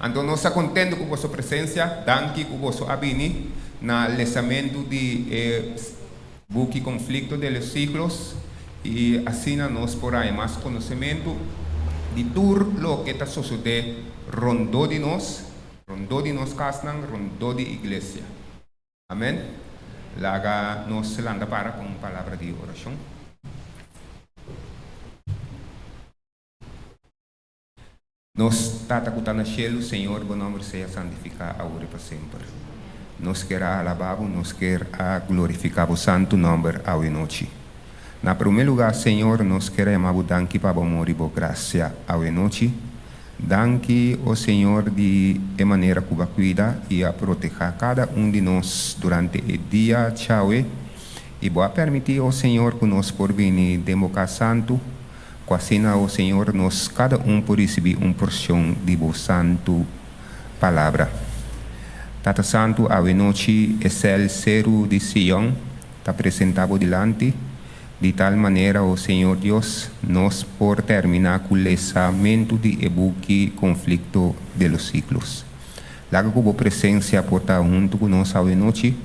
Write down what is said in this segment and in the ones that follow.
Anto nos ta kontentu ku boso presensia. Danki ku boso a bini na lesamentu di e buki Conflicto de los Siglos i asina nos por haña mas konosementu di tur loke ta sosodé rondó di nos, rondó di nos kasnan, rondó di iglesia. Amèn. Laga nos lanta para pa un palabra di orashon. Nos Tata ku ta na shelu, Señor, bo nòmber sea santifiká awor i pa semper. Nos kier a alabá bo, nos kier a glorifiká bo santu nòmber awe nochi. Na promé lugá, Señor, nos kier a yama bo danki pa bo amor i bo grasia awe nochi. Danki, o Señor, di e manera ku bo a kuida i a protehá kada un di nos durante e dia djawe, i bo a pèrmití, o Señor, ku nos por bini den bo kas santu. Ku asina, o Señor, nos kada un por risibí un porshon di bo santu Palabra. Tata Santu, awe nochi e sèl Seru di Sion ta presentá bo dilanti, di tal manera, o Señor Dios, nos por terminá ku lesamentu di e buki Conflicto de los Siglos. Laga ku bo presensia por ta huntu ku nos awe nochi,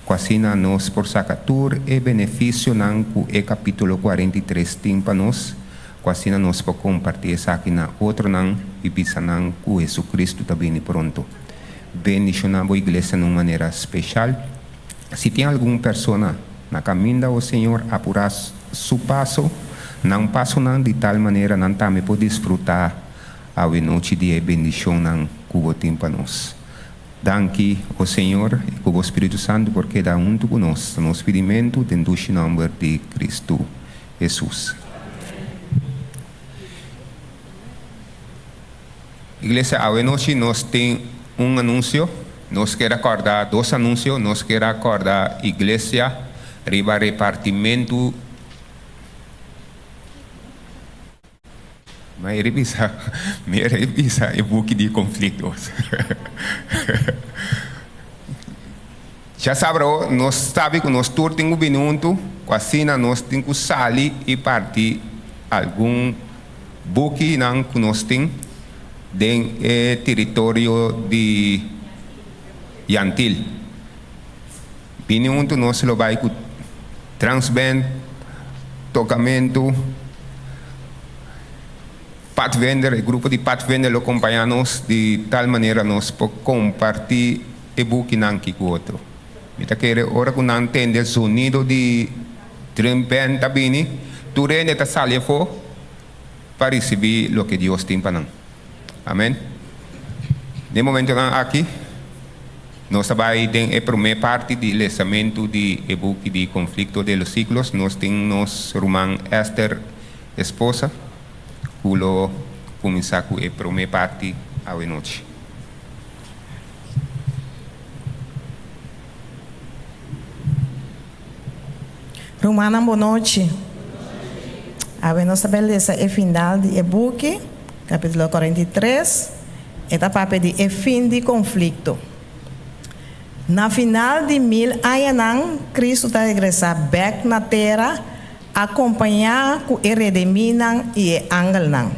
Ku asina nos por saka tur e benefisionan ku e kapítulo 43 tin pa nos, ku asina nos por kompartí esaki na otronan i bisa nan ku Hesukristu ta bini pronto. Bendishoná bo iglesia na un manera speshal. Si tin algun persona na kaminda, o Señor, apurá su paso, nan pasonan, di tal manera nan tambe por disfrutá awe nochi di e bendishonnan ku bo tin pa nos. Danki, o Señor, i ku bo Spiritu Santu por keda huntu ku nos. Ta nos pidimentu den dushi nòmber di Kristu Hesus. Iglesia, awe nochi nos tin un anunsio. Nos kier a kòrda dos anunsio. Nos kier a kòrda iglesia riba repartimentu. Ma e revisa, mi a revisa e buki di conflictos. Djasabra awo nos sabi ku nos tur tin ku bini huntu, ku asina nos tin ku sali i parti algun bukinan ku nos tin den e teritorio di Yantil. Bini huntu nos lo bai ku transband, tokamentu, Pathfinder, e grupo di Pathfinder lo kompañá nos di tal manera nos por kompartí e bukinan ki ku otro. Mi ta kere ora ku nan tende zonido di drum band ta bini, tur hende ta sali afó pa risibí loke Dios tin pa nan. Amen. Den momentonan aki nos ta bai den e prome parti di lesamentu di e buki di Conflicto de los Siglos. Nos tin nos ruman Esther esposa ku lo kuminsá ku e prome parti awe nochi. Rumannan bo nochi. Awe nos ta bai lesa e final di e buki, kapitulo 43. E ta papia di e fin di konflikto. Na final di mil añanan, Kristu ta regresá bèk na tera akompañá ku e redemínan i e angelnan.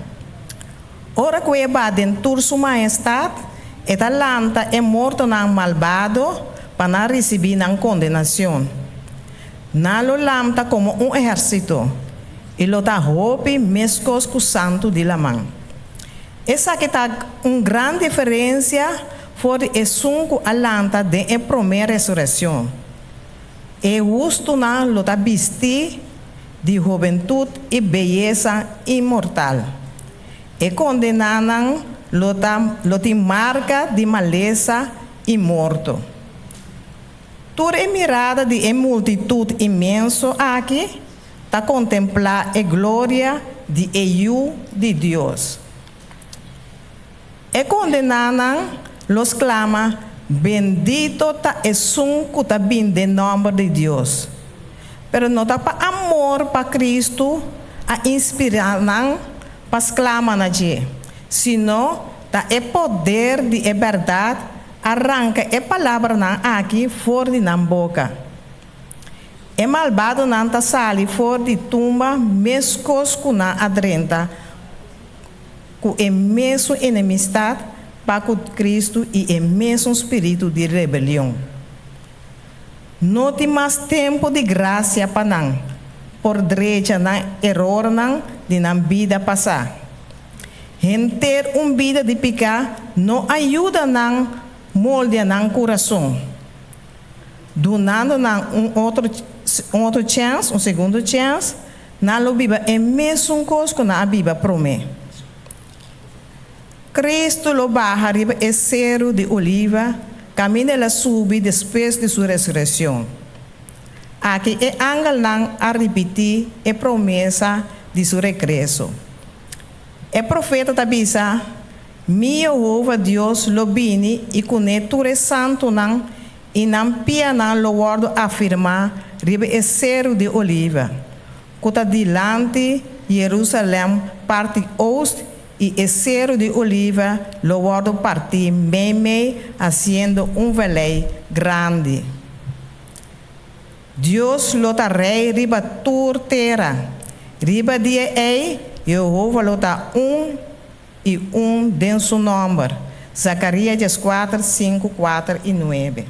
Ora ku e ba den tur su mahestat, e ta lanta e mortonan malbado pa nan risibí nan kondenashon. Nan lo lanta komo un ehérsito, i lo ta hopi meskos ku santu di laman. Esaki ta un gran diferensia for di esun ku a lanta den e promé resurekshon. E hustunan lo ta bistí di hobentut i beyesa inmortal. E kondenánan lo ta lo tin marka di malesa i morto. Tur e mirada di e multitut inmenso aki ta kontemplá e gloria di e Yu di Dios. E kondenánan lo sklama, Bendito ta esun ku ta bin den nòmber di Dios! Pero no ta pa amor pa Kristu a inspirá nan pa sklama na dje, sino ta e poder di e bèrdat a ranka e palabranan aki for di nan boka. E malbadonan ta sali for di tumba meskos ku nan a drenta. Ku e mesun enemistat pa ku Kristu i e mesun spiritu di rebelion. No tin mas tempu di grasia pa nan por drecha nan erornan di nan bida pasá. Henter un bida di piká no a yuda nan moldia nan kurason, dunando nan un otro un otro chèns, un segundo chèns, nan lo biba e mesun kos ku nan a biba promé. Kristu lo baha riba e Seru di Oliva kaminda el a subi despues di su resurekshon. Aki e angelnan a ripití e promesa di su regreso. E profeta ta bisa, Mi Yehova Dios lo bini i kuné tur e santunan i nan pianan lo wòrdu afirmá riba e Seru di Oliva, ku ta dilanti Yerusalèm parti oost i e Seru di Oliva lo wòrdu partí meimei hasiendo un vallei grandi. Dios lo ta rei riba tur tera. Riba dia ei, Yehova lo ta un i un den su nòmber. Zakaria dieskuater, sinku, kuater i nuebe.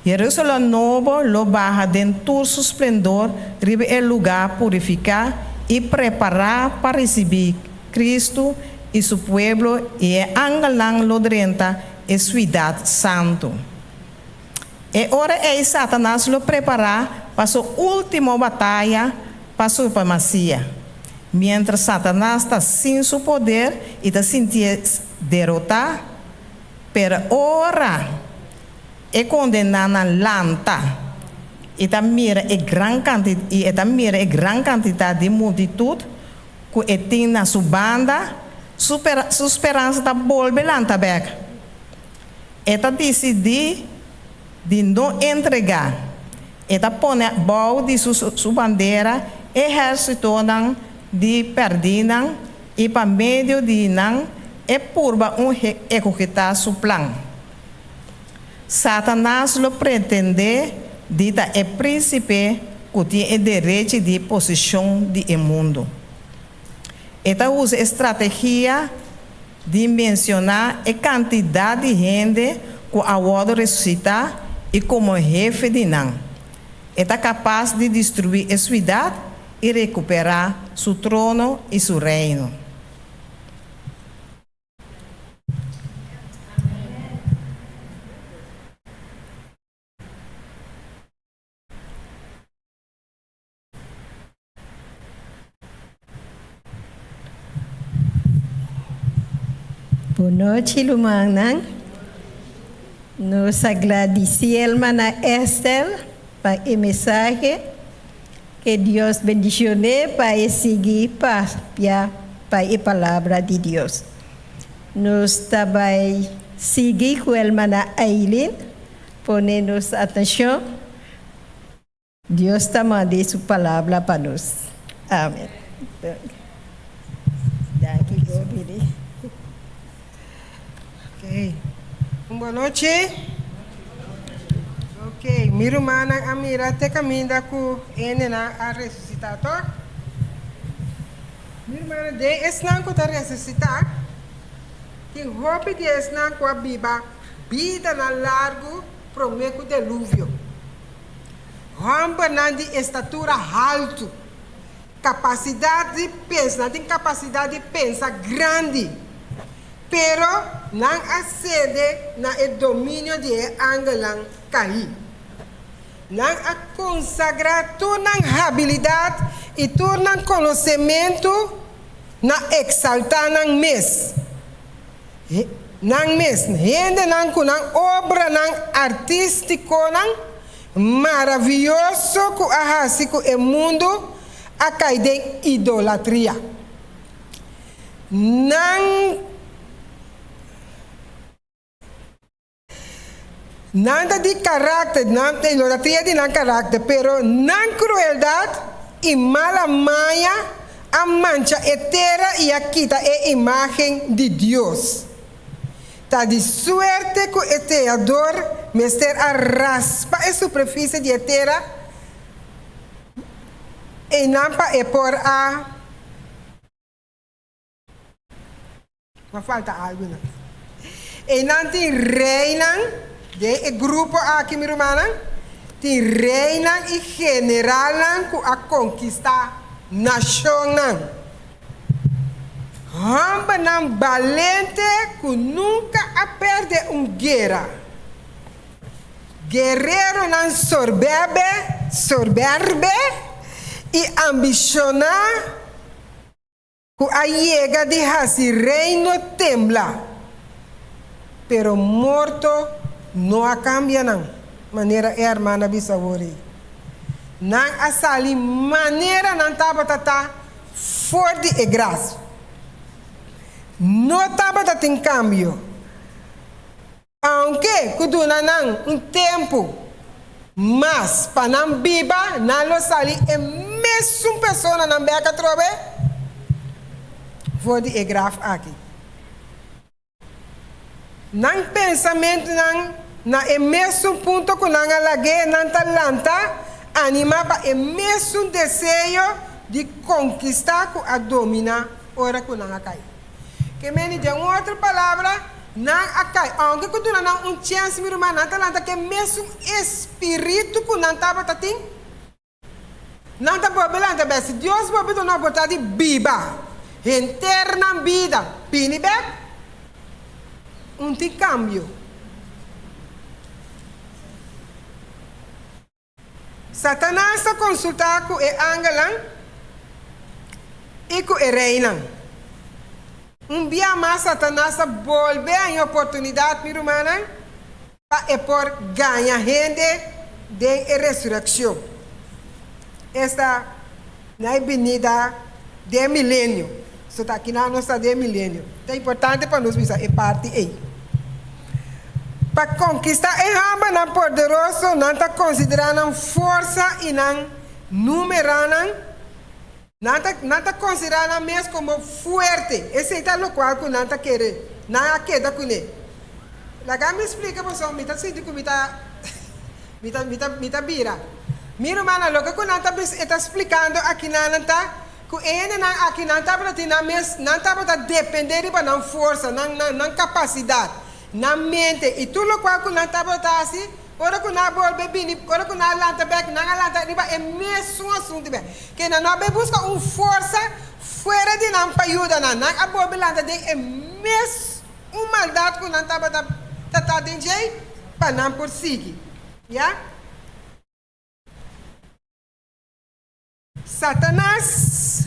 Jerusalem nobo lo baha den tur su splendor riba e lugá purifiká i prepará pa risibí Kristu i su pueblo i e angelnan lo drenta e suidat santu. E ora ei Satanas lo prepará pa su último bataya pa supremasia. Miéntras Satanas ta sin su poder i ta sintié derotá, Pero ora e kondenánan lanta i ta mira e gran kanti i e ta mira e gran kantidat di multitut ku e tin na su banda, su su speransa ta bolbe lanta bèk. E ta disidí di no entregá. E ta pone bou di su su bandera ehérsitonan di pèrdínan i pa medio di nan e purba un ehekutá su plan. Satanas lo pretendé di ta e prínsipe ku tin e derechi di posishon di e mundu. E ta usa e strategia di menshoná e kantidat di hende ku a wòrdu resusitá i komo hefe di nan, e ta kapas di destruí e suidat i rekuperá su trono i su reino. Bon nochi rumannan. Nos a gradisí hermana Esther pa e mensahe. Ke Dios bendishon'é pa e sigui papia pa e palabra di Dios. Nos ta bai sigui ku hermana Aileen. Pone nos atenshon. Dios ta manda su palabra pa nos. Amen. Danki Bobby. Ok. Un bon nochi. Ok, mi rumannan a mira te kaminda ku hendenan a resusitá, tòg? Mi rumannan, den esnan ku ta resusitá, tin hopi di esnan ku a biba bidanan largu promé ku deluvio. Hòmbernan di estatura haltu. Kapasidat di pensa, nan tin kapasidat di pensa grandi, pero nan a sede na e dominio di e angelnan kaí. Nan a konsagrá tur nan habilidat i tur nan konosementu na eksaltá nan mes. Nan mes, hendenan ku nan obranan artístikonan maravioso ku a hasi ku e mundu a kai den idolatria. Nan Nan ta di karakter, nan ta idolatria di nan karakter, pero nan krueldat i mala maña a mancha e tera i a kita e imágen di Dios. Ta di suerte ku e teador mester a raspa e superfisie di e tera einan pa e por a. Ma falta algu nan. Einan tin reinan den e grupo aki, mi rumannan, tin reinan i generalnan ku a konkistá nashonnan. Hòmbernan balente ku nunka a pèrdè un guera. Guereronan sorbèbè, sorbèrbe, i ambishoná ku a yega di hasi reino tembla, pero morto no a kambia nan, manera e hermana bisa awor ei. Nan a sali manera nan tabata ta for di e gras. No tabata tin kambio. Aunke ku duna nan un tempu mas pa nan biba, nan lo sali e mesun personanan bek atrobe for di e graf aki. Nan pensamentunan na e mesun punto ku nan a lag'é, nan ta lanta animá pa e mesun deseo di konkistá ku a dominá ora ku nan a kai. Ke meni den un otro palabra, nan a kai. Ounke ku duna nan un chèns, mi ruman, nan ta lanta ku e mesun espiritu ku nan tabata tin. Nan ta bolbe lanta bèk. Si Dios bolbe duna oportunidat di biba henter nan bida, bini bèk, un tin kambio. Satanas a konsultá ku e angelnan i ku e reinan. Un bia mas Satanas a bolbe haña oportunidat, mi rumannan, pa e por gaña hende den e resurekshon, esta, na e binida den milenio. So ta akinan nos ta den milenio. Ta importante pa nos bisa e parti ei. Pa konkistá e hòmbernan poderoso, nan ta konsiderá nan forsa i nan númeranan. Nan ta nan ta konsiderá nan mes komo fuerte. Esei ta lokual ku nan ta kere nan a keda kuné. Laga mi splika boso, mi ta sinti ku mi ta mi ta mi ta mi ta bira. Mi rumannan, loke ku nan ta bisa e ta splikando akinanan ta Ku e hendenan aki nan tabata tin nan mes, nan tabata dependé riba nan forsa, nan, nan, nan kapasidat, nan mente i tur lokual ku nan tabata hasi, ora ku nan a bolbe bini, ora ku nan a lanta bèk, nan a lanta riba e mesun asuntu bèk. Ke nan no a bai buska un forsa fuera di nan pa yuda nan, nan a bolbe lanta den e mes un maldat ku nan tabata ta ta den djei pa nan por sigui. Ya. Satanas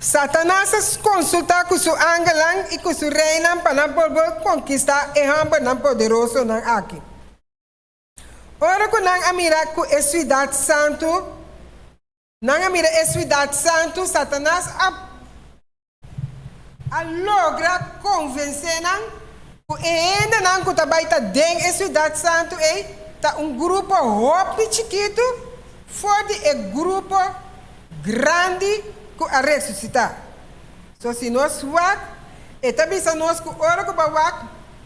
Satanas a konsultá ku su angelnan i ku su reinan pa nan por por konkistá e hòmbernan poderosonan aki. Ora ku nan a mira ku e siudat santu, nan a mira e siudat santu, Satanas a a logra konvensé nan ku e hendenan ku ta bai ta den e siudat santu ei ta un grupo hopi chikitu for di e grupo grandi ku a resusitá. So si nos wak, e ta bisa nos ku ora ku bo wak,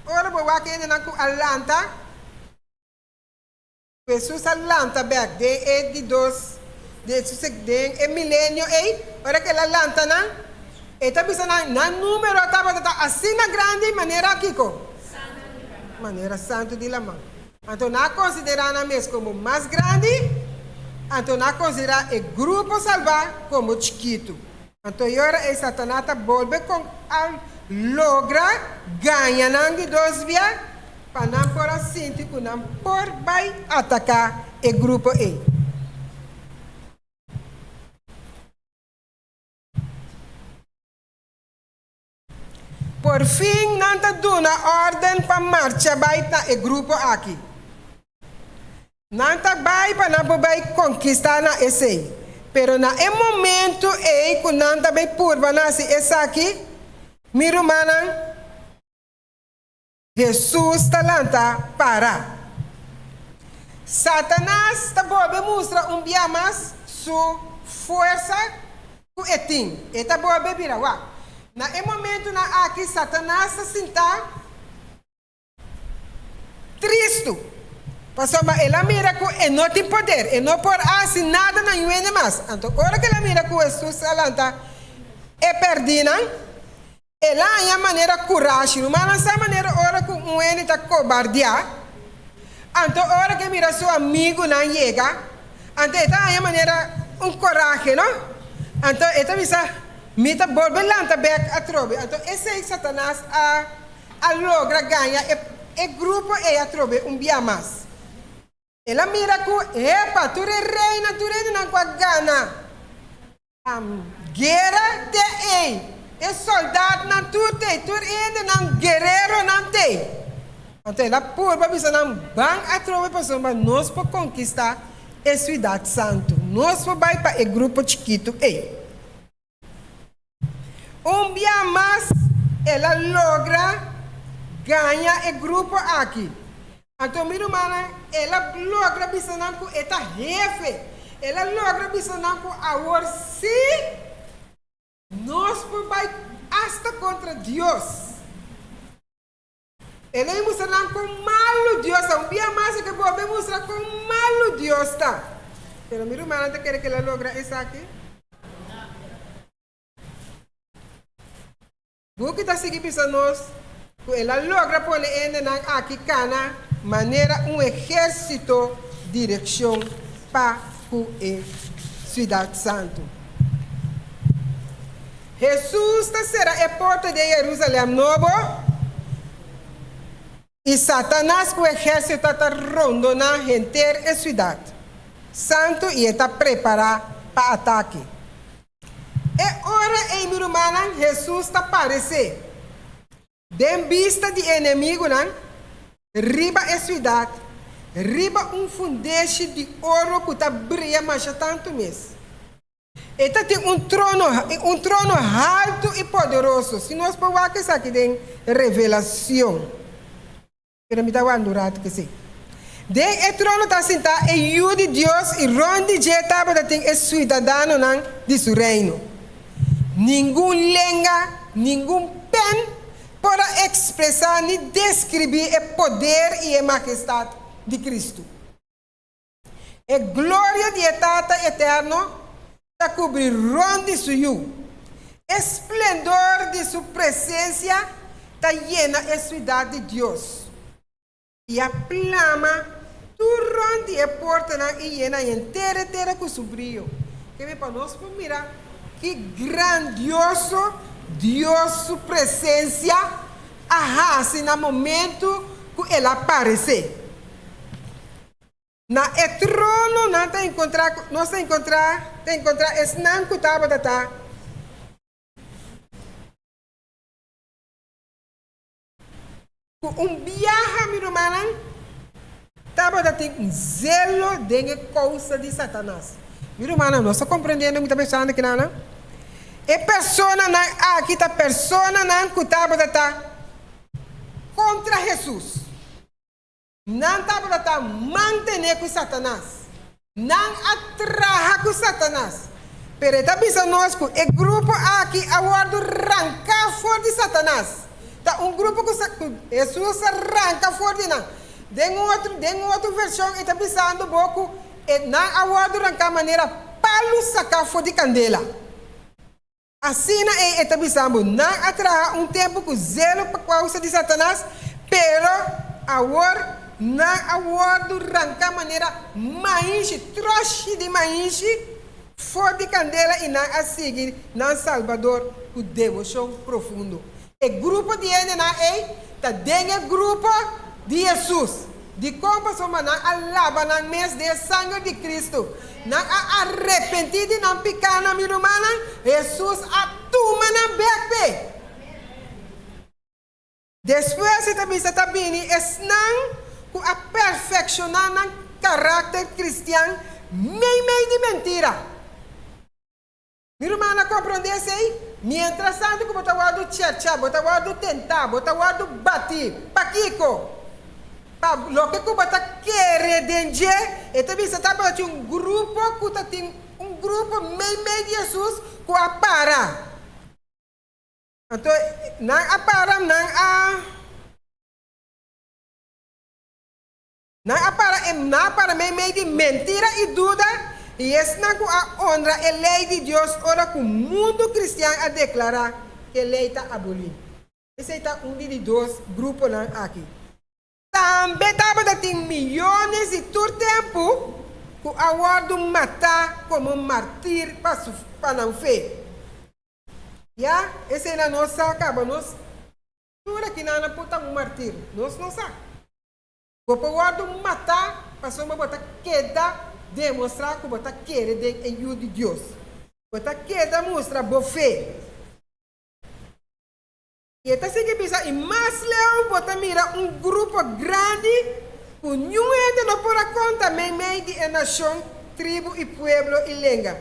ora bo wak e hendenan ku a lanta, Hesus a lanta bek den e di dos, den e milenio ei, ora ku el a lanta nan, e ta bisa nan, nan número tabata ta asina grandi manera kiko? Manera santu di laman. Anto nan a konsiderá nan mes komo mas grandi, anto nan a konsiderá e grupo salbá komo chikitu. Anto e ora ei Satanas ta bolbe kon a logra gaña nan di dos bia pa nan por a sinti ku nan por bai ataká e grupo ei. Por fin nan ta duna órden pa marcha bai na e grupo aki. Nan ta bai pa nan por bai konkistá na esei. Pero na e momentu ei ku nan ta bai purba na hasi esaki, mi rumannan, Hesus ta lanta para. Satanas ta bolbe mustra un bia mas su fuersa ku e tin. E ta bolbe bira wak. Na e momentunan aki Satanas ta sinta tristu, pasobra el a mira ku e no tin poder, e no por hasi nada na yuende mas. Anto ora ku el a mira ku Hesus a lanta. E pèrdínan? El a haña manera kurashi. Rumannan sa manera ora ku un hende ta kobardiá, anto ora ku e mira su amigunan yega, anto e ta haña manera un korahe, no? Anto e ta bisa, Mi ta bolbe lanta bèk atrobe. Anto esei Satanas a a logra gaña e e grupo ei atrobe un bia mas. El a mira ku, epa, tur e reinan, tur hendenan ku a gana guera te ei, e soldatnan tur t'ei, tur e hendenan guereronan t'ei. Anto el a purba bisa nan, Ban atrobe pasobra nos por konkistá e siudat santu, nos por bai pa e grupo chikitu ei. Un bia mas el a logra gaña e grupo aki. Anto mi rumannan, el a logra bisa nan ku e ta hefe. El a logra bisa nan ku awor sí nos por bai asta kontra Dios. El a mustra nan kon malu Dios ta. Un bia mas e ke bolbe mustra kon malu Dios ta. Pero mi rumannan ta kere ku el a logra esaki? Buki ta sigui bisa nos ku el a logra pone e hendenan aki kana manera un ehérsito direkshon pa ku e siudat santu. Hesus ta sera e porta di e Yerusalèm Nobo, i Satanas ku ehérsito ta rondoná henter e siudat santu i e ta prepará pa atake. E ora ei, mi rumannan, Hesus ta paresé den bista di e enemigunan riba e siudat, riba un fundeshi di oro ku ta bria masha tantu mes. E ta tin un trono, un trono haltu i poderoso. Si nos por wak esaki den Revelacion. Pero mi ta wak un ratu kesei. Den e trono ta sintá e Yu di Dios i rond di dje tabata tin e suidadanonan di su reino. Ningun lenga, ningun pen por a ekspresá ni deskribí e poder i e mahestat di Kristu. E gloria di e Tata Eterno ta kubri rònt di su Yu. E splendor di su presensia ta yena e siudat di Dios i a plama tur rònt di e portanan i yena henter e tera ku su brio. Keme pa nos por mira ki grandioso Dios su presensia a hasi na momentu ku el a paresé. Na e trono nan ta encontra cu, nos ta encontra, ta encontra esnan cu tabata ta. Cu un biaha, mi rumannan, tabata tin un zelo den e causa di Satanas. Mi rumannan, nos ta comprendiendo mi ta pensando kinanan? E personanan aki ta personanan cu tabata ta contra Jesus. Nan tabata ta mantené ku Satanas. Nan a traha ku Satanas. Pero e ta bisa nos ku e grupo aki a wòrdu ranká for di Satanas. Ta un grupo ku Hesus a ranka for di nan. Den un otro den un otro vershon e ta bisando bo ku e nan a wòrdu ranká manera palu saká for di kandela. Asina ei e ta bisa bo, nan a traha un tempu ku zelo pa kousa di Satanas, pero awor nan a wòrdu ranká manera maishi, tròshi di maishi, for di kandela i nan a sigui nan Salbador ku deboshon profundo. E grupo di hendenan ei ta den e grupo di Hesus. Dikon? Pasobra nan a laba nan mes den e sanger di Kristu. Nan a arepentí di nan pikánan, mi rumannan. Hesus a tuma nan bèk p'e. Despues e ta bisa ta bini esnan ku a perfekshoná nan karakter kristian meimei di mentira. Mi ruman a komprondé esei? Miéntras tantu ku bo ta wòrdu chèrchá, bo ta wòrdu tentá, bo ta wòrdu batí. Pakiko? Pa loke ku bo ta kere den dje. E ta bisa tabatin un grupo ku ta tin un grupo meimei di Hesus ku a para. Anto nan a para, nan a. Nan a para e nan a para meimei di mentira i duda. I esnan ku a honra e lei di Dios ora ku mundu kristian a deklará ku e lei ta abolí. Esei ta un di di dos gruponan aki. Tambe tabata tin miyones di tur tempu ku a wòrdu matá komo martir pa su pa nan fe. Ya, eseinan nos sa kaba nos tur akinan a por ta un martir, nos no sa. Bo por wòrdu matá pasobra bo ta keda demostrá ku bo ta kere den e Yu di Dios. Bo ta keda mustra bo fe. I e ta sigui bisa, I mas leu bo ta mira un grupo grandi ku niun hende no por a konta meimei di e nashon, tribu i pueblo i lenga.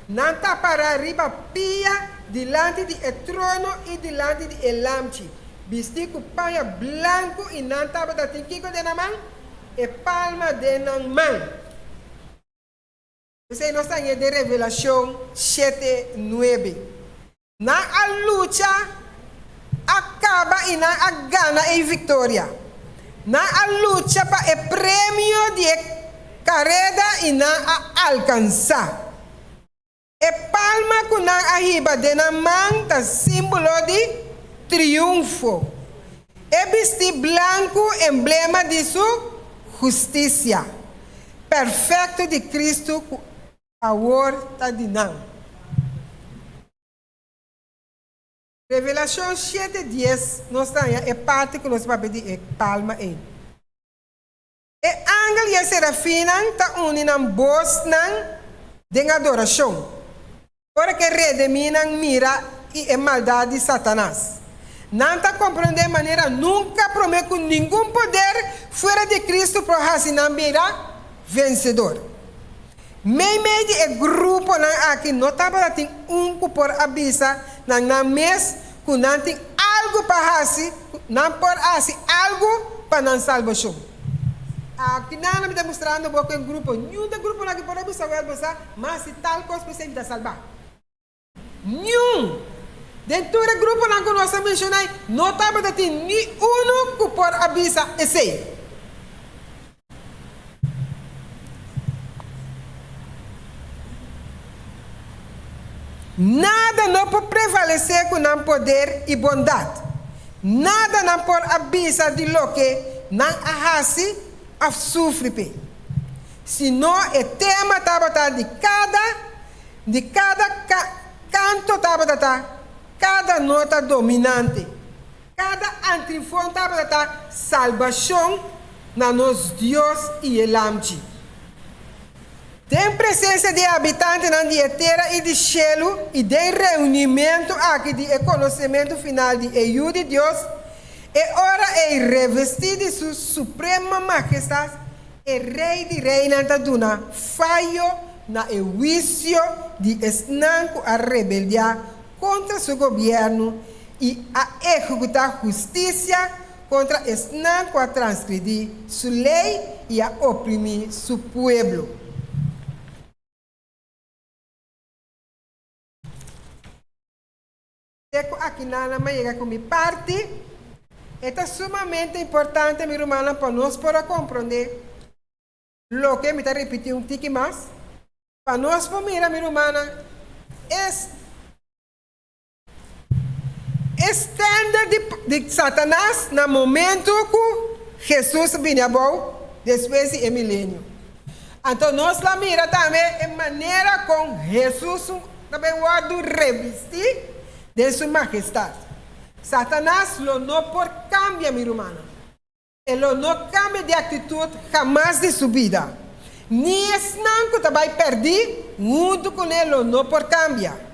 Nan ta pará riba pia dilanti di e trono i dilanti di e Lamchi. Bistí ku paña blanku i nan tabata tin kiko den nan man? E palma den nan man. P'esei nos ta hañ'é den Revelashon shete nuebe. Nan a lucha, a kaba i nan a gana e viktoria. Nan a lucha pa e premio di e kareda i nan a alkansá. E palma ku nan a hiba den nan man ta símbolo di triunfo. E bistí blanku emblema di su hustisia perfekto di Kristu ku awor ta di nan. Revelashon shete dies nos ta haña e parti ku nos papia di e palma ei. E angel i e serafinnan ta uni nan bosnan den adorashon, ora ku e redemínan mira i e maldat di Satanas. Nan ta komprondé manera nunka promé ku ningun poder fuera di Kristu por hasi nan bira vensedor. Meimei di e gruponan aki no tabata tin un ku por a bisa na nan mes ku nan tin algu pa hasi, ku nan por hasi algu pa nan salbashon. Aki nan mi ta mustrando bo ku e grupo, niun di e gruponan aki por a bisa wèl bo sa, ma hasi tal kos p'esei mi ta salbá. Niun! Den tur e gruponan ku nos a menshoná ei, no tabata tin ni unu ku por a bisa esei. Nada no por prevalesé ku nan poder i bondat. Nada nan por a bisa di loke nan a hasi òf sufri p'e. Sino e tema tabata di kada di kada kanto tabata ta kada nota dominante. Kada antifon tabata ta salbashon na nos Dios i e Lamchi. Den presensia di e habitantenan di e tera i di shelu i den reunimentu aki di e konosementu final di e Yu di Dios, e ora ei revestí di su suprema magestat, e Rei di reinan ta duna fayo na e huisio di esnan ku a rebeldiá kontra su gobièrnu i a ehekutá hustisia kontra esnan ku a transgredí su lei i a oprimí su pueblo. Te ku akinan nan a yega ku mi parti, e ta sumamente importante, mi rumannan, pa nos por a komprondé loke mi ta ripití un tiki mas, pa nos por mira, mi rumannan, es. E standard di di Satanas na momento ku Hesus bini abou despues di e milenio. Anto nos lo mira tambe e manera kon Hesus ta bin wòrdu revistí den su magestat. Satanas lo no por kambia, mi rumannan. E lo no kambia di aktitut hamas di su bida. Ni esnan ku ta bai pèrdí huntu kuné lo no por kambia.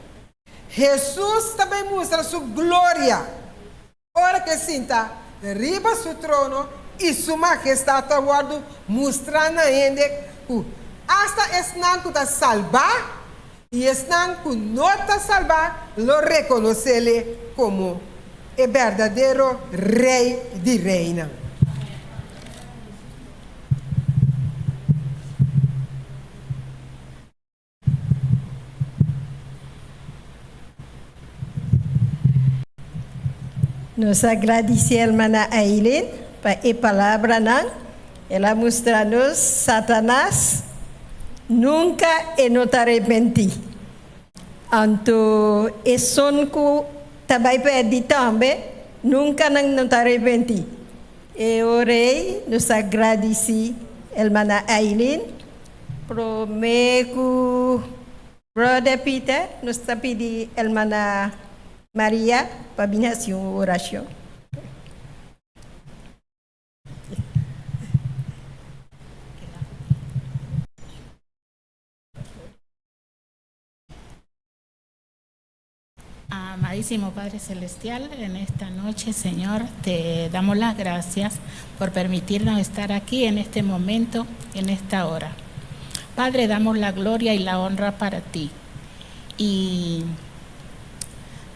Hesus ta bai mustra su gloria ora ku e sinta riba su trono i su magestat ta wòrdu mustrá na hende ku asta esnan ku ta salbá i esnan ku no ta salbá lo rekonos'é komo e berdadero Rei di reinan. Nos a gradisí Hermana Aileen pa e palabranan. El a mustra nos Satanas. Nunka e no ta arepentí. Anto esun ku ta bai pèrdí tambe, nunka nan no ta arepentí. E ora ei nos ta gradisí Hermana Aileen. Promé ku Brother Peter, nos ta pidi Hermana Maria pa bini hasi un orashon. Amadísimo Padre Celestial, en esta noche, Señor, te damos las gracias por permitirnos estar aquí en este momento, en esta hora. Padre, damos la gloria y la honra para ti. Y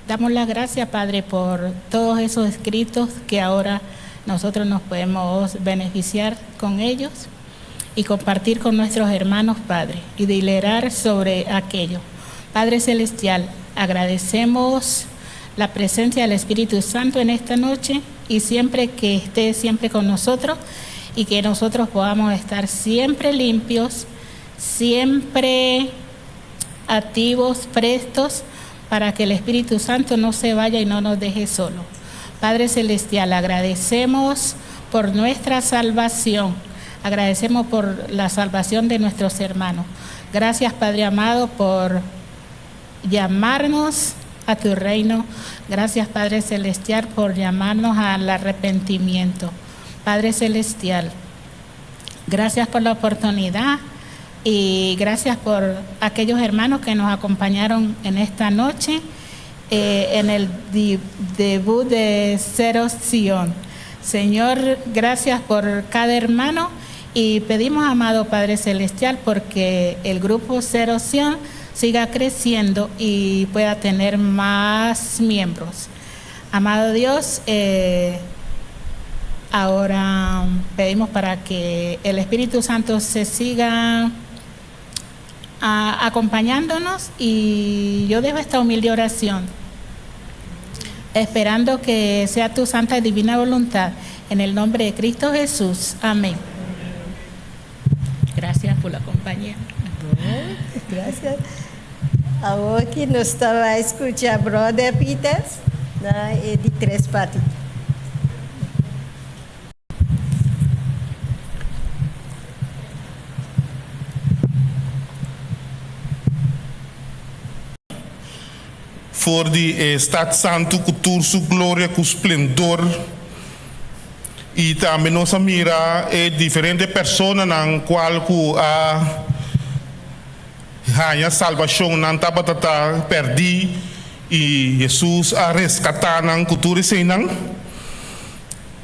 damos la gracia, Padre, por todos esos escritos que ahora nosotros nos podemos beneficiar con ellos y compartir con nuestros hermanos, Padre, y deliberar sobre aquello. Padre Celestial, agradecemos la presencia del Espíritu Santo en esta noche y siempre que esté siempre con nosotros y que nosotros podamos estar siempre limpios, siempre activos, prestos, para que el Espíritu Santo no se vaya y no nos deje solo. Padre Celestial, agradecemos por nuestra salvación, agradecemos por la salvación de nuestros hermanos. Gracias, Padre amado, por llamarnos a tu reino. Gracias, Padre Celestial, por llamarnos al arrepentimiento. Padre Celestial, gracias por la oportunidad y gracias por aquellos hermanos que nos acompañaron en esta noche en el debut de Cero Sion. Señor, gracias por cada hermano y pedimos, amado Padre Celestial, porque el grupo Cero Sion siga creciendo y pueda tener más miembros. Amado Dios, ahora pedimos para que el Espíritu Santo se siga acompañándonos y yo dejo esta humilde oración, esperando que sea tu santa y divina voluntad. En el nombre de Cristo Jesús. Amén. Gracias por la compañía. Gracias. Awor ku nos ta bai skucha Brother Peters, na e di tres parti. For di e stat santu ku tur su gloria ku splendor. I tambe nos a mira e diferente personanan kual ku a haña salbashon, nan tabata ta pèrdí i Hesus a reskatá nan ku tur eseinan.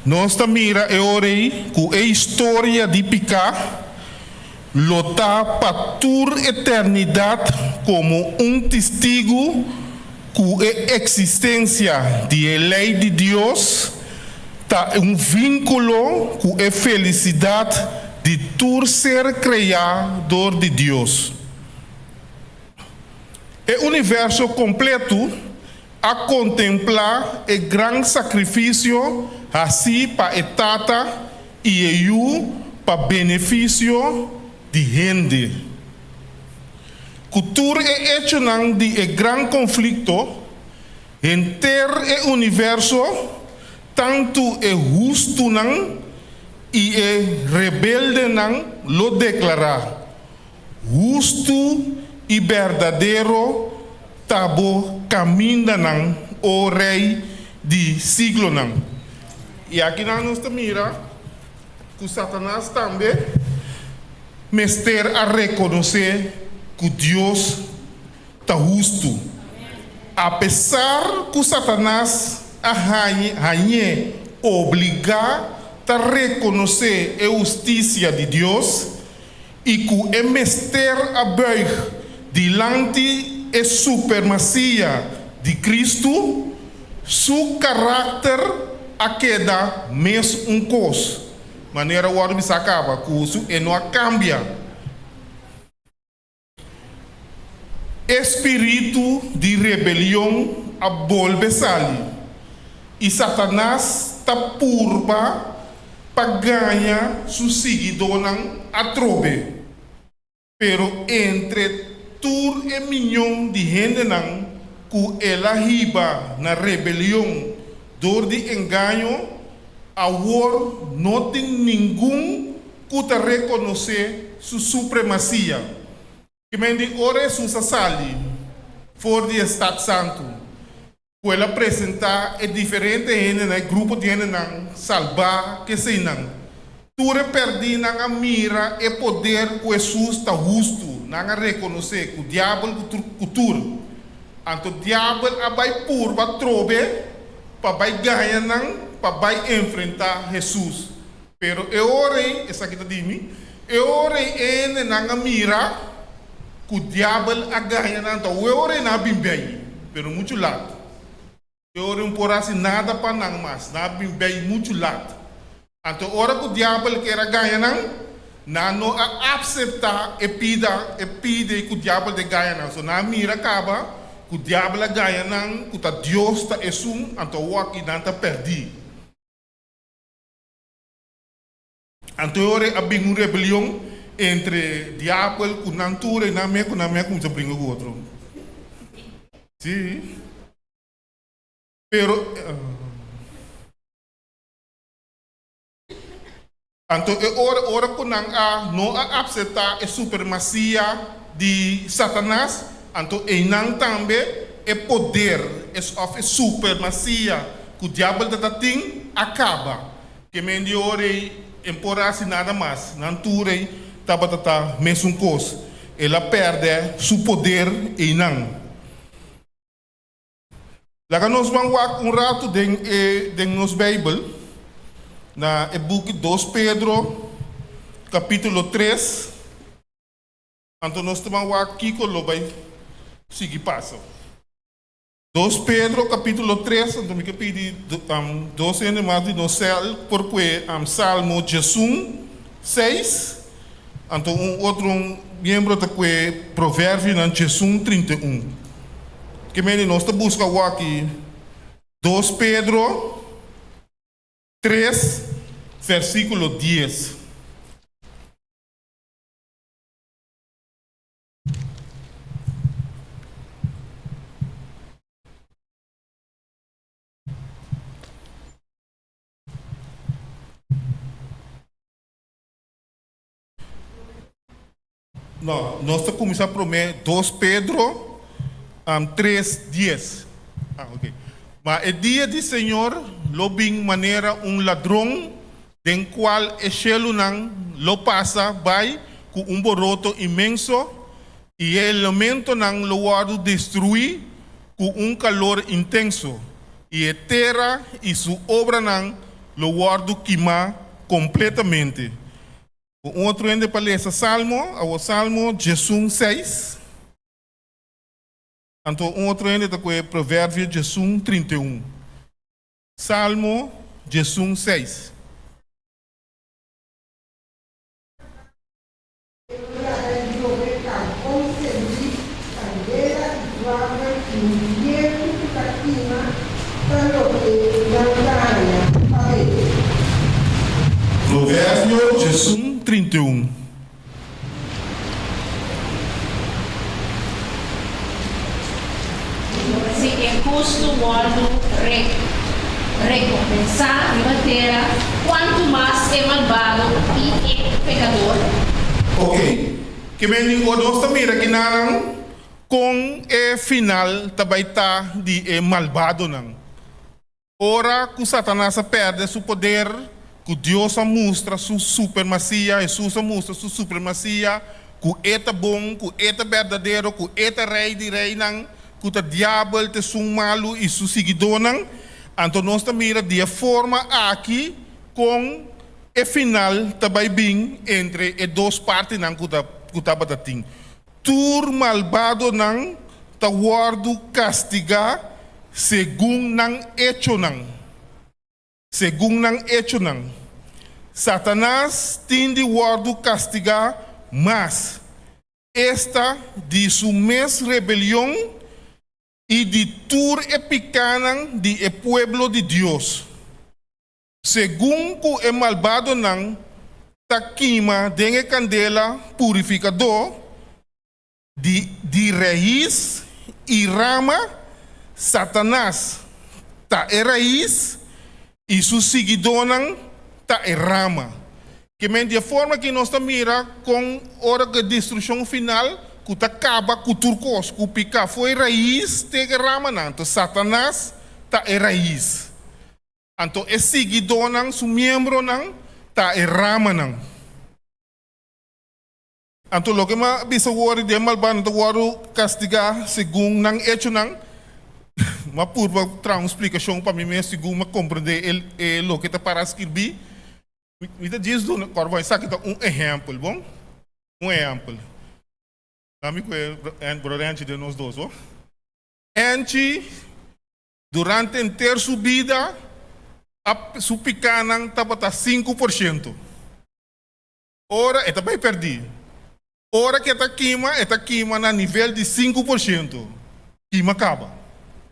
Nos ta mira e ora ei ku e historia di piká lo ta pa tur eternidat komo un tistigu ku e eksistensia di e lei di Dios ta un vínkulo ku e felisidat di tur ser kreá dor di Dios. E universo kompletu a kontemplá e gran sakrifisio hasí pa e Tata i e Yu pa benefisio di hende. Ku tur e echonan di e gran konflikto, henter e universo, tantu e hustunan i e rebeldenan lo deklará, Hustu i berdadero ta bo kamindanan, o Rei di siglonan. I akinan nos ta mira ku Satanas tambe mester a rekonosé ku Dios ta hustu. Apesar ku Satanas a hañ'é obligá ta rekonosé e hustisia di Dios i ku e mester a buig dilanti e supremasia di Kristu, su karakter a keda mes un kos. Manera wòrdu bisá kaba ku su e no a kambia. E spiritu di rebelion a bolbe sali, i Satanas ta purba pa gaña su siguidónan atrobe. Pero entre tur e miñon di hendenan ku el a hiba na rebelion dor di engaño, awor no tin ningun ku ta rekonosé su supremasia. Kimen di ora Hesus a sali for di e stat santu, ku el a presentá e diferente hendenan, e grupo di hendenan salbá keseinan. Tur e pèrdínan a mira e poder ku Hesus ta hustu, nan a rekonosé ku diabel ku tur ku tur. Anto diabel a bai purba trobe pa bai gaña nan pa bai enfrentá Hesus. Pero e ora ei, esaki ta di mi, e ora ei e hendenan a mira ku diabel a gaña nan, anto e ora ei nan a bin bei, pero muchu lat. E ora ei un por hasi nada pa nan mas, nan a bin bei muchu lat. Anto ora ku diabel kier a gaña nan, nan no a apseptá e pida, e pide ku diabel de gaña nan. So nan a mira kaba ku diabel a gaña nan, ku ta Dios ta esun, anto awor aki nan ta pèrdí. Anto e ora a bin un rebelion entre diabel ku nan tur i nan me ku nan me a kuminsá bringa ku otro. Sí. Pero anto e ora ora ku nan a no a apseptá e supremasia di Satanas, anto einan tambe e poder òf e supremasia ku diabel ta ta tin a kaba. Ke men di ora ei en por hasi nada mas, nan tur ei tabata ta mesun kos. El a pèrdè su poder einan. Laga nos ban wak un ratu den e den nos Beibel, na e buki Dos Pedro, kapítulo tres. Anto nos ta ban wak kiko lo bai sigui pasa. Dos Pedro capítulo tres, anto mi ke pidi dos hende mas di nos cel por kue Salmo diesun, seis, anto un otro miembro ta kue Proverbionan diesun, 31. Ke mende nos ta buska awaki Dos Pedro tres, versículo dies. No, nos ta kuminsá promé Dos Pedro tres dies. Ah, ok. Ma e dia di Señor lo bin manera un ladron den kual e shelunan lo pasa bai ku un boroto inmenso i e elementonan lo wòrdu destruí ku un kalor intenso, i e tera i su obranan lo wòrdu kimá kompletamente. Un otro hende pa lesa Salmo, awor Salmo diesun seis. Anto un otro hende ta kohe Proverbio diesun 31. Salmo 11, seis. E lo laga yobe karbon sendí, kandela i zwavel i un bientu ku ta kima ta loke nan ta haña pa bebe. Proverbio 11, 31. Si e hustu wòrdu rekompensá riba tera, kuantu mas e malbado i e pekador? Ok, ke men di ora nos ta mira kinanan kon e final ta bai ta di e malbadonan. Ora ku Satanas a pèrdè su poder, ku Dios a mustra su supremasia, Hesus a mustra su supremasia, ku e ta bon, ku e ta berdadero, ku e ta Rei di reinan, ku ta Diabel ta esun malu i su siguidónan, anto nos ta mira di e forma aki kon e final ta bai bin entre e dos partinan ku ta ku tabata tin. Tur malbadonan ta wòrdu kastigá segun nan echonan. Segun nan echonan. Satanas tin di wòrdu kastigá mas, esta di su mes rebelion i di tur e pikánan di e pueblo di Dios. Segun ku e malbadonan ta kima den e kandela purifikadó. Di di rais i rama, Satanas ta e rais i su siguidónan ta e rama. Ke men di e forma aki nos ta mira kon ora ku e destrukshon final ku ta kaba ku tur kos, ku piká fo'i rais te e ramanan, anto Satanas ta e rais. Anto e siguidónan, su miembronan, ta e ramanan. Anto loke mi a bisa wòrdu den malbado ta wòrdu kastigá segun nan echonan. Mi a purba traha un splikashon pa mi mes segun mi a komprendé e loke ta para skirbí. Mi ta djis duna, kòrda bon, esaki ta un ehèmpel, bon? Un ehèmpel. Ami ku e bròder Anchi den nos dos, bo. Anchi durante henter su bida a su pikánan tabata 5%. Ora e ta bai pèrdí. Ora ku e ta kima, e ta kima na nivel di 5%. Kima kaba.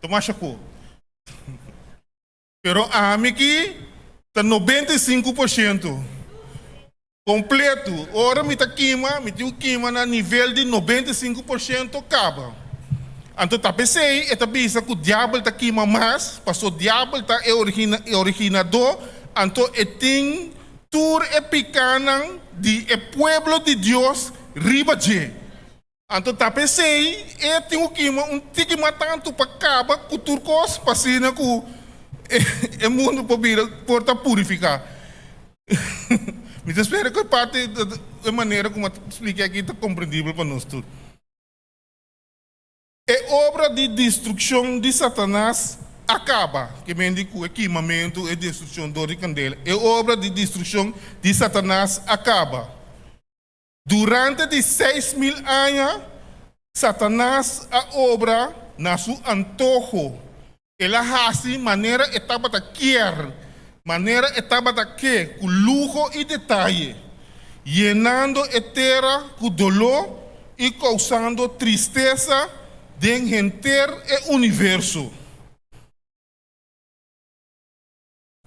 Ta masha ko. Pero ami ki ta 95% kompletu. Ora mi ta kima, mi tin ku kima na nivel di 95% kaba. Anto ta p'esei e ta bisa ku diabel ta kima mas, paso diabel ta e originadó, anto e tin tur e pikánan di e pueblo di Dios riba dje. Anto ta p'esei e tin ku kima un tiki mas tantu pa kaba ku tur kos, pa asina ku e mundu por bira, por ta purifiká. Mi ta spera ku e parti, e manera ku mi a splika aki ta komprendibel pa nos tur. E obra di destrukshon di Satanas a kaba, ke men di ku e kimamentu, e destrukshon dor di kandela. E obra di destrukshon di Satanas a kaba. Durante di 6000 aña, Satanas a obra na su antoho. El a hasi manera e tabata kier, manera e tabata ke, ku luho i detaye, yenando e tera ku doló i kousando tristesa den henter e universo.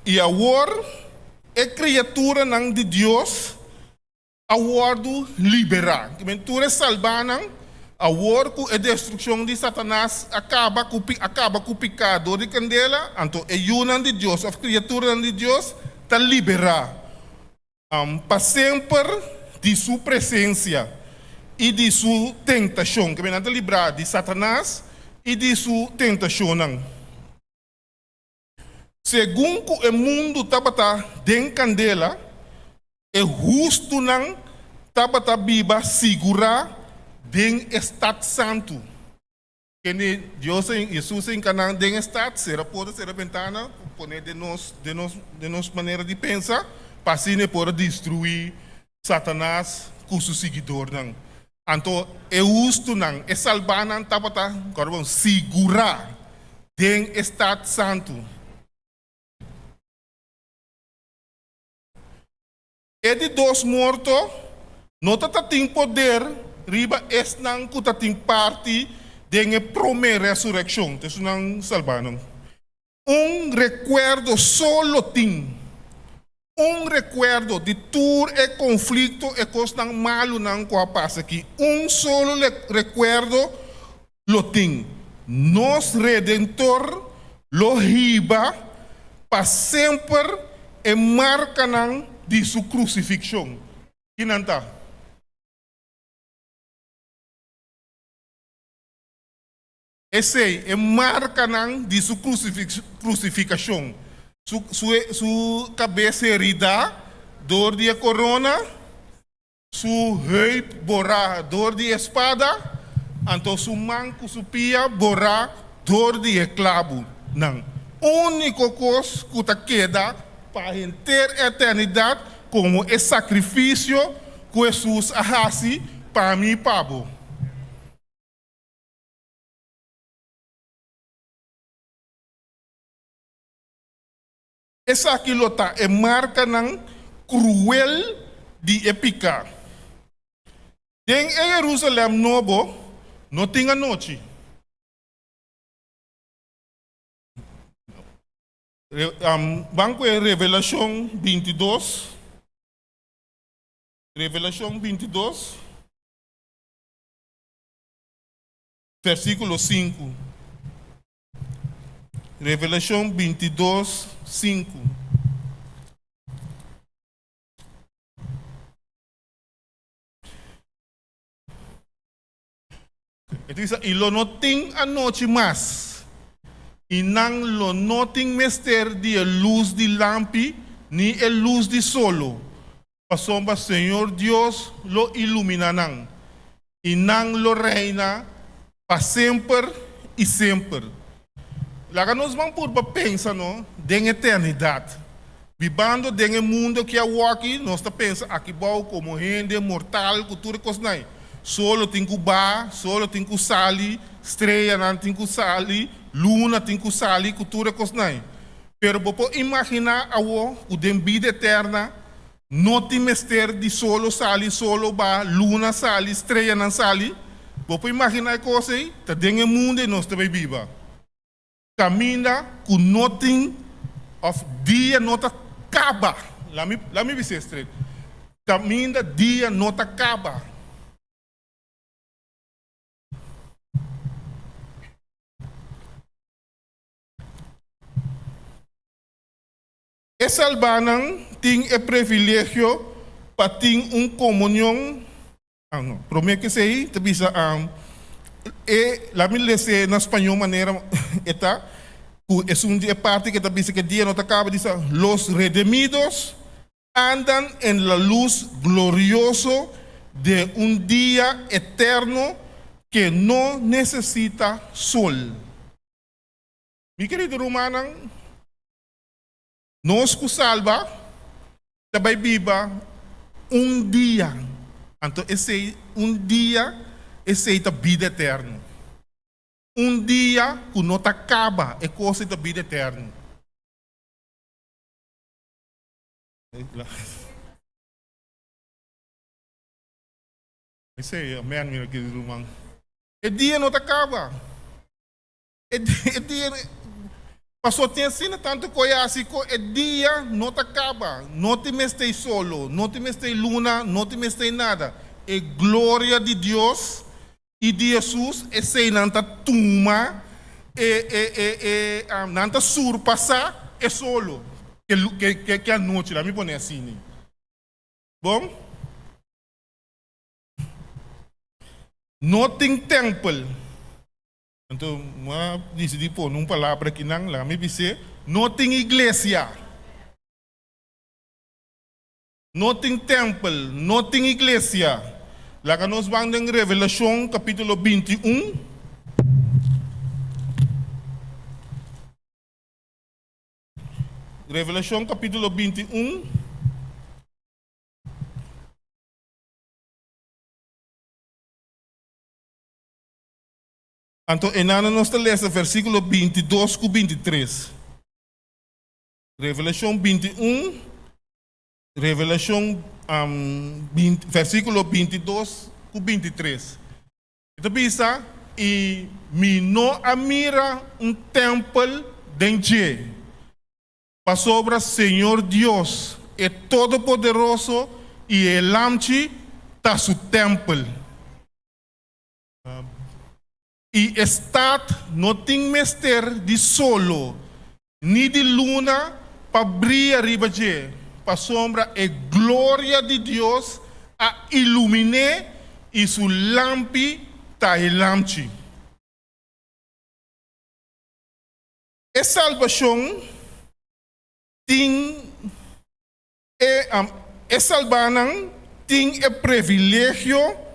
I awor e kriaturanan di Dios a wòrdu liberá. Kimen tur e salbánan, awor ku e destrukshon di Satanas a kaba ku a kaba ku piká dor di kandela, anto e yunan di Dios òf kriaturanan di Dios ta liberá pa semper di su presensia i di su tentashon. Kimen nan ta librá di Satanas i di su tentashonnan. Segun ku e mundu tabata den kandela, e hustunan tabata biba sigurá den e stat santu. Kende Dios a Hesus a hinka nan den e stat, sera porta, sera bentana, pone den nos, den nos, den nos manera di pensa, pa asina e por a destruí Satanas ku su siguidornan. Anto e hustunan, e salbánan tabata, kòrda bon, sigurá den e stat santu. E di dos morto no ta tatin poder riba esnan ku ta tin parti den e promé resurekshon, ta esunnan salbánan. Un rekuerdo so lo tin. Un rekuerdo di tur e konflikto, e kosnan malunan ku a pasa aki. Un solo rekuerdo lo tin. Nos Redentor lo hiba pa semper e markanan di su krusifikshon. Kinan ta? Esei, e markanan di su krusifikashon, su, su, su kabes heridá dor di e korona, su heup borá dor di e spada, anto su man ku su pia borá dor di e klabunan. Úniko kos ku ta keda pa henter eternidat komo e sakrifisio ku Hesus a hasi pa mi i pa bo. Esaki lo ta e markanan kruel di e piká. Den e Yerusalèm Nobo no tin anochi. Ban ku e Revelashon 22. Revelashon 22. versíkulo 5. Revelashon 22, 5. E ta bisa, I lo no tin anochi mas, i nan lo no tin mester di e lus di lampi ni e lus di solo, pasobra Señor Dios lo iluminá nan, i nan lo reina pa semper i semper. Laga nos ban purba pensa no den eternidat. Bibando den e mundo ki awoki, nos ta pensa akibou komo hende mortal ku tur e kosnan. Solo tin ku ba, solo tin ku sali, streanan tin ku sali, luna tin ku sali ku tur e kosnan. Pero bo por imaginá awo ku den bida eterna no tin mester di solo sali, solo ba, luna sali, streanan sali? Bo por imaginá e kos ei? Ta den e mundo ei nos ta bai biba. Kaminda ku no tin òf dia no ta kaba. Lami lami bis'é stret. Kaminda dia no ta kaba. E salbánan tin e privilegio pa tin un komunion. Ah, no. Promé ku esei ta bisa, e, laat mi les'é na spañó manera e ta, ku esun di e parti ke ta bisa ku e dia no ta kaba, bisa, Los redemidos andan en la luz glorioso de un dia eterno ke no nesesita sol. Mi kerido rumannan, nos ku salba ta bai biba un dia, anto esei un dia esei ta bida eterno. Un dia ku no ta kaba, e kos ei ta bida eterno. Esei, amen, mi kerido ruman. E dia no ta kaba. E dia, paso tin asina tantu koe hasi ku e dia no ta kaba. No tin mester solo, no tin mester luna, no tin mester nada. E gloria di Dios i di Hesus, esei nan ta tuma, e e e e nan ta surpasá e solo ke ke ke anochi, laat mi pone asina. Bon? No tin tèmpel. Anto mi a disidí pone un palabra akinan, laga mi bis'é, no tin iglesia, no tin tèmpel, no tin iglesia. Laga nos ban den Revelashon kapítulo 21. Revelashon kapítulo 21. Anto enana nos ta lesa versíkulo 22 ku 23. Revelashon 21, Revelashon um, 20, versíkulo 22 ku 23. E ta bisa, I mi no a mira un tèmpel den dje, pasobra Señor Dios, e Todopoderoso, i e Lamchi ta su tèmpel. I e stat no tin mester di solo ni di luna pa bria riba dje, pasobra e gloria di Dios a ilumin'é i su lampi ta e Lamchi. E salbashon tin E e salbánan tin e previlegio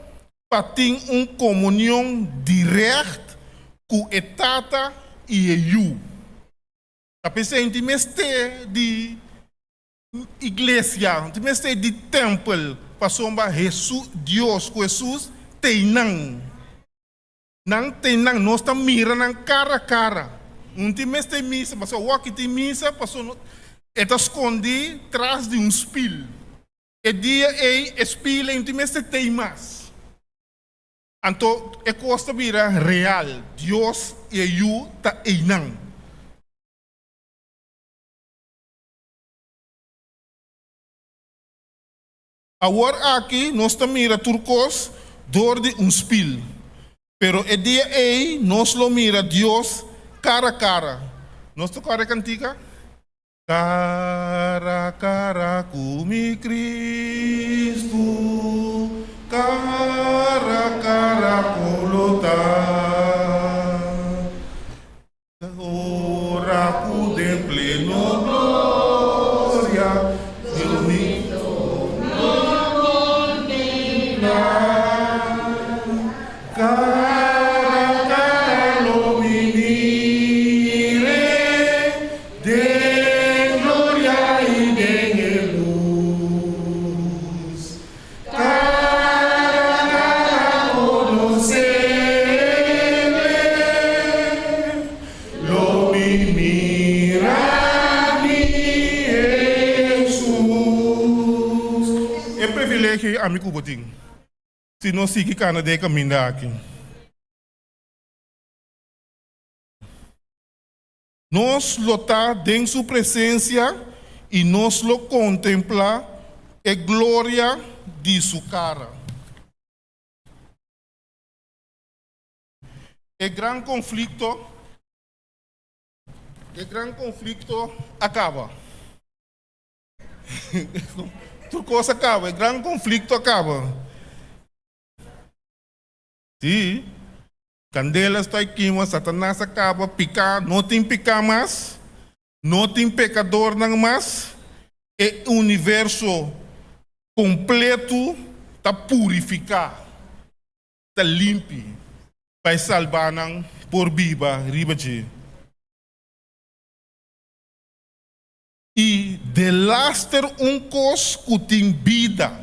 pa tin un komunion dirègt ku e Tata i e Yu. Ta p'esei tin mester di iglesia, tin mester di tèmpel, pasobra Hesus, Dios ku Hesus t'ei nan. Nan ten nan, nos ta mira nan kara kara. Un tin mester misa, pasobra awor aki tin misa, pasobra e ta skondí tras di un spil. E dia ei e spil ei no tin mester tei mas. Anto e kos ta bira real, Dios i e Yu ta einan. Awor aki nos ta mira tur kos dor di un spil. Pero e dia ei nos lo mira Dios kara kara. Nos ta kòrda e kantika? Kara kara ku mi Kristu, kara kara ku lo ta. Ora ku den pleno gloria Dios mi lo contempla. Kara kara lo mi mire den gloria i den e lus. Kara kara konosele lo mi mira mi Hesus. E privilegio ei ami ku bo tin. Si nos sigui kana den e kaminda aki. Nos lo ta den su presensia i nos lo kontemplá e gloria di su kara. E gran konflikto E gran konflikto a kaba. Tur kos a kaba, e gran konflikto a kaba. Sí, kandela sta i kima, Satanas a kaba, piká, no tin piká mas, no tin pekadornan mas, e universo kompletu ta purifiká, ta limpi, pa e salbánan por biba riba dje. I delaster un kos ku tin bida,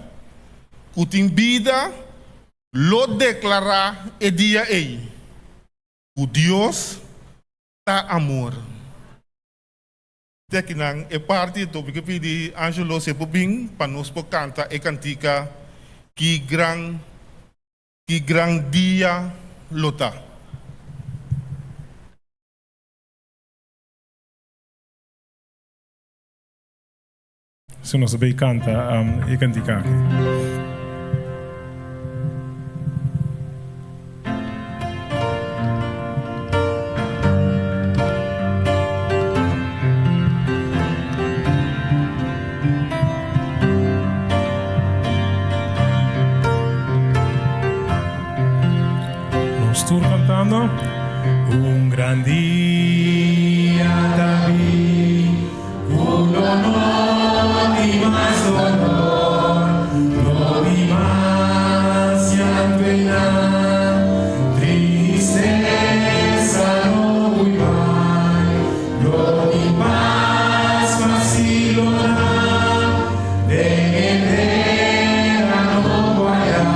ku tin bida, lo deklará e dia ei, ku Dios ta amor. Te akinan e parti, anto mi ke pidi Angelo si e por bin pa nos por kanta e kantika Ki gran ki gran dia lo ta. Si nos a bay canta e cantica aki. Nos tur cantando. Un gran dia ta bin cu lo no tin mas dolor, no tin mas llanto en nan, tristeza lo hui bai, lo tin paz pa siglonan den e tera nobo allá.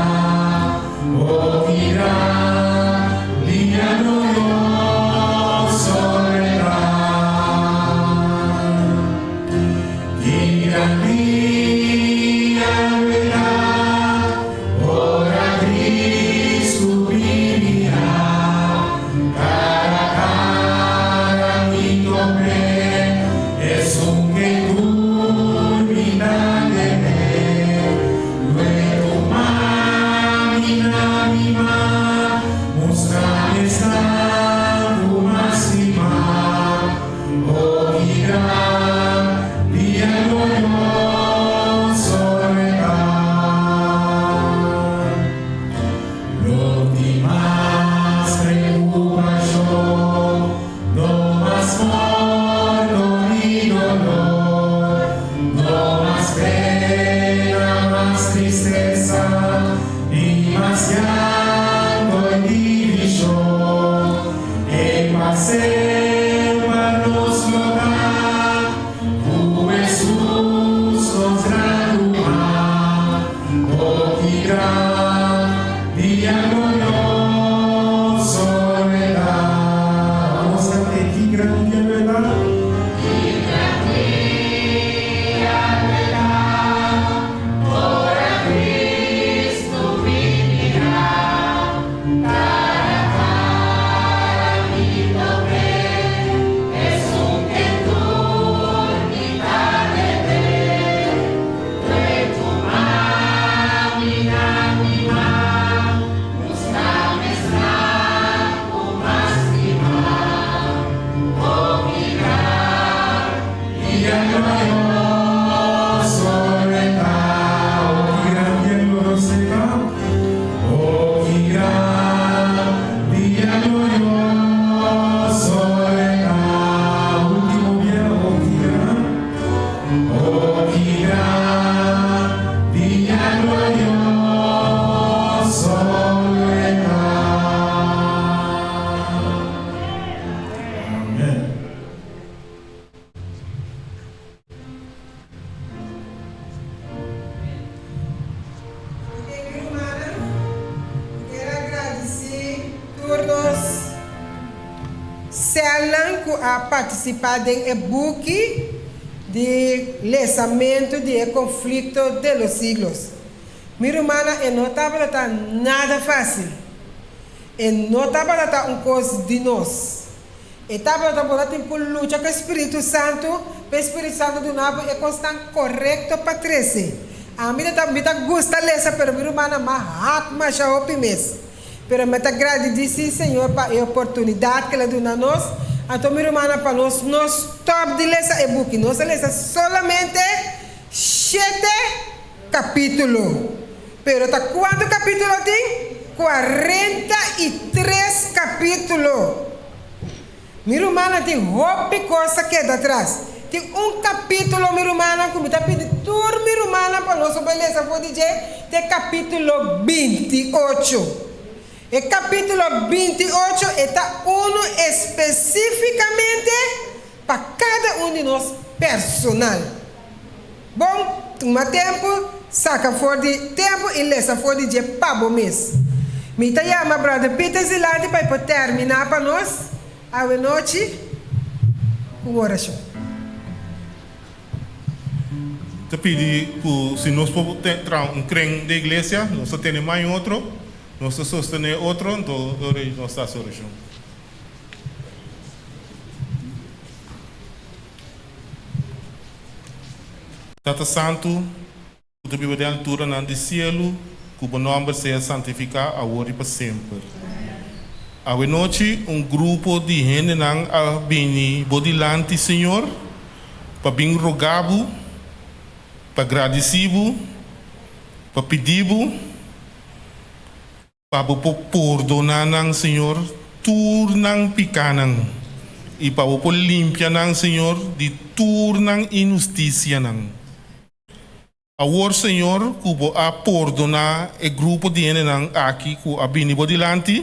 Oh ki gran dia glorioso vendrá. Ki gran dia vendrá, ora Cristo binirá. Cara a cara mi top'é, esun ke tur mi ta debé. Luego mami na mi man, mustra mi esnan ku mas stima. Oh ki gran dia glorioso lo ta. No tin mas preokupashon, no mas morto ni dolor, no mas pena, mas tristesa, ni mas llanto i divishon. E pa semper nos lo ta ku Hesus nos gran ruman. Oh ki gran dia glorioso lo e ta. Vamos cant'é ki gran dia lo e ta. Ki gran dia lo e ta ora Cristo binirá. Cara a cara mi top'é. Sèlnan ku a partisipá den e buki di lesamentu di e Conflicto de los Siglos. Mi rumannan, e no tabata ta nada fásil. E no tabata ta un kos di nos. E tabata bo ta tin ku lucha ku e Spiritu Santu pa e Spiritu Santu duna bo e kosnan korekto pa trese. Ami ta ta mi ta gusta lesa pero mi rumannan m'a hak masha hopi mes. Pero mi ta gradidisí Señor pa e oportunidat ku el a duna nos. Anto mi rumannan pa nos no stòp di lesa e buki. Nos a lesa solamente shete kapítulo. Pero ta kuantu kapítulo tin? 43 kapítulo! Mi rumannan tin hopi kos ta keda atras. Tin un kapítulo mi rumannan ku mi ta pidi tur mi rumannan pa nos bai lesa for di dje, ta e kapítulo 28. E kapítulo 28 e ta unu espesífikamente pa kada un di nos personal. Bon, tuma tempu, saka for di tempu i lesa for di dje pa bo mes. Mi ta yama Brother Peter Zilanti pa e por terminá pa nos awe nochi ku un orashon. Ta pidi ku si nos por traha un kren den iglesia, nos ta tene man otro, nos ta sostené otro, anto ora ei nos ta hasi orashon. Tata Santu, ku ta biba den alturanan di sielu, ku bo nòmber sea santifiká awor i pa semper. Awenochi un grupo di hendenan a bini bo dilanti, Señor, pa bin roga bo, pa gradisí bo, pa pidi bo, Pa bo por pordoná nan, Señor, tur nan pikánan, i pa bo por limpia nan, Señor, di tur nan inhustisianan. Awor, Señor, ku bo a pordoná e grupo di hendenan aki ku a bini bo dilanti,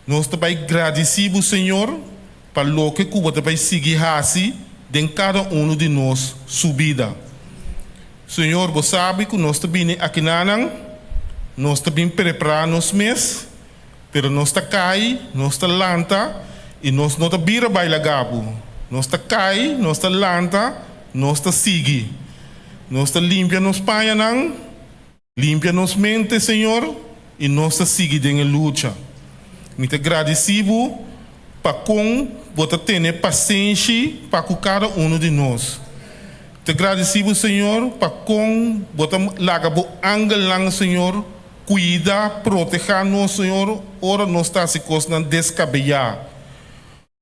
nos ta bai gradisí bo, Señor, pa loke ku bo ta bai sigui hasi den kada unu di nos su bida. Señor, bo sabi ku nos ta bini akinanan, nos ta bin prepará nos mes, pero nos ta kai, nos ta lanta i nos no ta bira bai laga bo. Nos ta kai, nos ta lanta, nos ta sigui. Nos ta limpia nos pañanan, limpia nos mente, Señor, i nos ta sigui den e lucha. Mi ta gradisí bo pa kon bo ta tene pasenshi pa ku kada unu di nos. Ta gradisí bo, Señor, pa kon bo ta laga bo angelnan, Señor, kuida, protehá nos, Señor, ora nos ta hasi kosnan deskabeyá.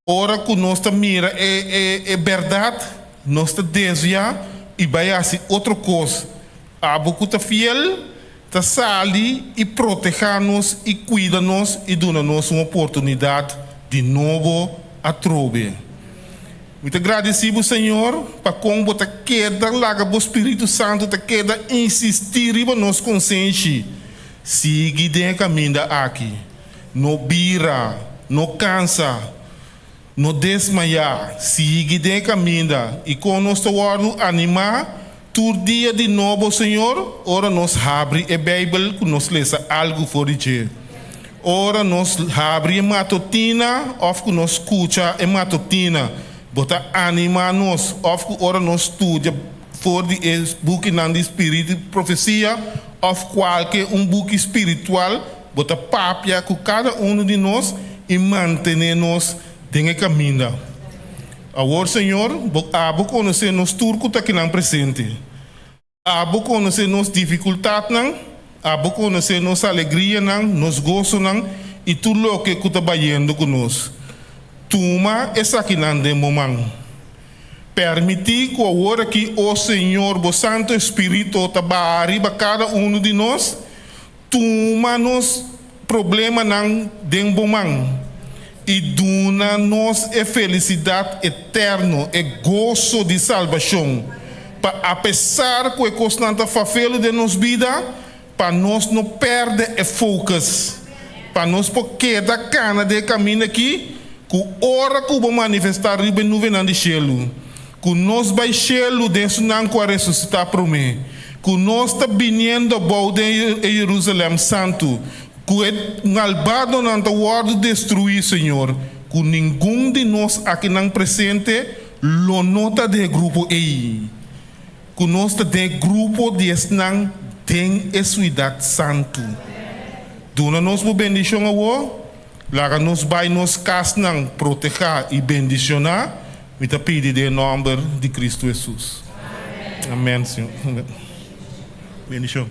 Ora ku nos ta mira e e e bèrdat, nos ta desviá i bai hasi otro kos. Abo ku ta fiel ta sali i protehá nos i kuida nos i duna nos un oportunidat di nobo atrobe. Mi ta gradisí bo, Señor, pa kon bo ta keda laga bo Spiritu Santu ta keda insistí riba nos konsenshi. Sigui den e kaminda aki. No bira, no kansa, no desmayá. Sigui den e kaminda. I kon nos ta wòrdu animá tur dia di nobo, Señor, ora nos habri e Beibel ku nos lesa algu for di dje. Ora nos habri e matotina òf ku nos skucha e matotina, bo ta animá nos, òf ku ora nos studia for di e bukinan di spiritu di profesia òf kualke un buki spiritual, bo ta papia ku kada unu di nos i mantené nos den e kaminda. Awor, Señor, bo abo konosé nos tur ku ta kinan presente. Abo konosé nos difikultatnan, abo konosé nos alegrianan, nos gosonan i tur loke ku ta bayendo ku nos. Tuma esakinan den bo man. Permití ku awor aki, o Señor, bo Santu Espiritu ta baha riba kada unu di nos, Tuma nos problemanan den bo man i duna nos e felisidat eterno, e goso di salbashon, pa apesar ku e kosnan ta fafelu den nos bida, pa nos no pèrdè e focus, pa nos por keda kana den e kaminda aki, ku ora ku bo manifestá riba e nubenan di shelu, ku nos bai shelu den esnan ku a resusitá promé, ku nos ta biniendo abou den e Jerusalèm santu, ku e malbadonan ta wòrdu destruí, Señor. ku ningun di nos akinan presente lo no ta den e grupo ei. Ku nos ta den e grupo di esnan den e siudat santu. Duna nos bo bendishon awor, laga nos bai nos kasnan protehá i bendishoná, mi ta pidi den e nòmber di Kristu Hesus. Amèn, Señor. Bendishon.